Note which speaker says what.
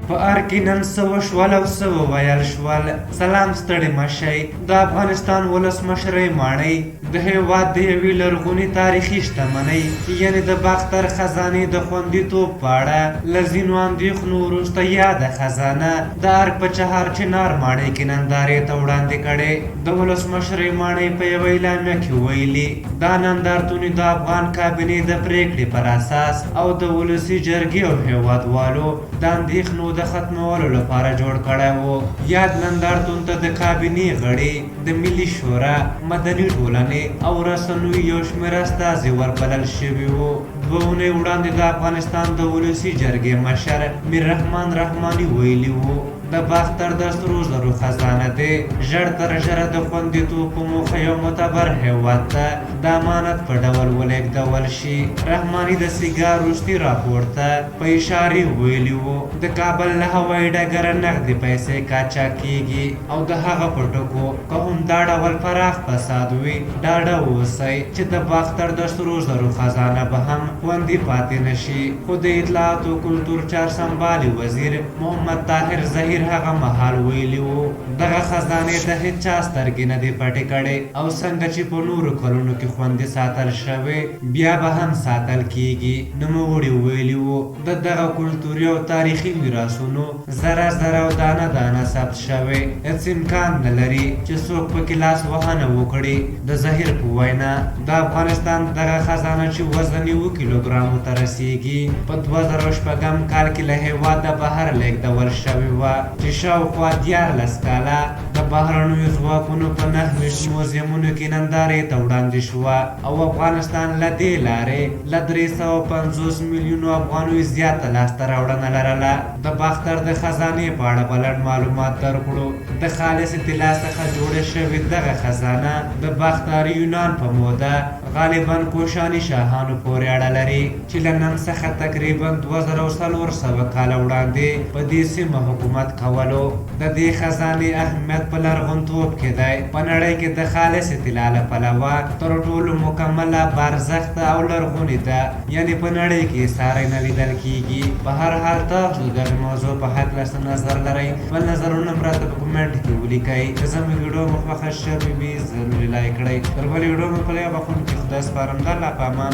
Speaker 1: په ارګ کې نن څه وشول او څه وویل شول؟ سلام، ستړي مه شئ. د افغانستان ولسمشرۍ ماڼۍ د هېواد د یوې لرغونې تاریخي شتمنۍ، یعنې د باختر خزانې د خوندیتوب په اړه له ځینو اندېښنو وروسته یاده خزانه د ارګ په چهارچنار ماڼۍ کې نندارې ته وړاندې کړې. د ولسمشرۍ ماڼۍ په یوه اعلامیه کې ویلي، دا نندارتون یې د افغان کابینې د پرېکړې پر اساس او د ولسي جرګې او هېوادوالو د اندېښنو د ختمولو لپاره جوړ کړی و. یاد نندارتون ته د کابینې غړي، د ملي شورا، مدني ټولنې او رسنیو یو شمېر استازي وربلل شوي وو. دوه اونۍ وړاندې د افغانستان د ولسي جرګې مشر میررحمان رحماني ویلي وو، د باختر د سرو زرو خزانه دې ژر تر ژره د خوندیتوب په موخه یو معتبر هېواد ته د امانت په ډول ولېږدول شي. رحماني د سیګار وروستي راپور ته په اشارې ویلي وو، د کابل له هوایي ډګره نغدې پیسې قاچاق کېږي او د هغه په ټکو، که همدا ډول پراخ فساد وي، ډاډه اوسئ چې د باختر د سرو زرو خزانه به هم خوندي پاتې نه شي. خو د اطلاعاتو کلتور چارسمبالي وزیر محمد طاهر زهیر هغه مهال ویلي وو، دغه خزانې ته هېچا سترګې نه دي پټې کړې او څنګه چې په نورو کلونو کې خوندي ساتل شوې، بیا به هم ساتل کېږي. نوموړي ویلي وو، د دغه کلتوري او تاریخي میراثونو ذره ذره او دانه دانه ثبت شوې، هېڅ امکان نه لري چې څوک په کې لاس وهنه وکړي. د زهیر په وینا، د افغانستان دغه خزانه چې وزن یې اووه کیلوګرامو ته رسېږي، په 2006 کال کې له هېواده بهر لېږدول شوې وه چې شاوخوا 13 کاله د بهرنیو ځواکونو په 29 موزیمونو کې نندارې ته وړاندې شوه او افغانستان له دې لارې له 350 میلیونو افغانیو زیاته لاسته راوړنه لرله. د باختر د خزانې په اړه به لنډ معلومات درکړو. د خالصې طلا څخه جوړه شوې دغه خزانه د باختري یونان په موده، غالباً کوشاني شاهانو پورې اړه لري چې له نن څخه تقریباً 2400 کاله وړاندې په دې سیمه حکومت کولو. د دې خزانې اهمیت په لرغونتوب کې دی. په نړۍ کې د خالصې طلا له پلوه تر ټولو مکمله، باارزښته او لرغونې ده، یعنې په نړۍ کې یې ساری نه لیدل کېږي. په هر حال تاسو د دغې موضوع په هکله څه نظر لرئ؟ خپل نظرونه هم راته په کومنټ کې ولیکئ. که زموږ ویډیو مو خوښه شوې وي، ضرور یې لایک کړئ. تر بلې ویډیو مو په لویه بخښونکي خدای سپارم. د الله په امان.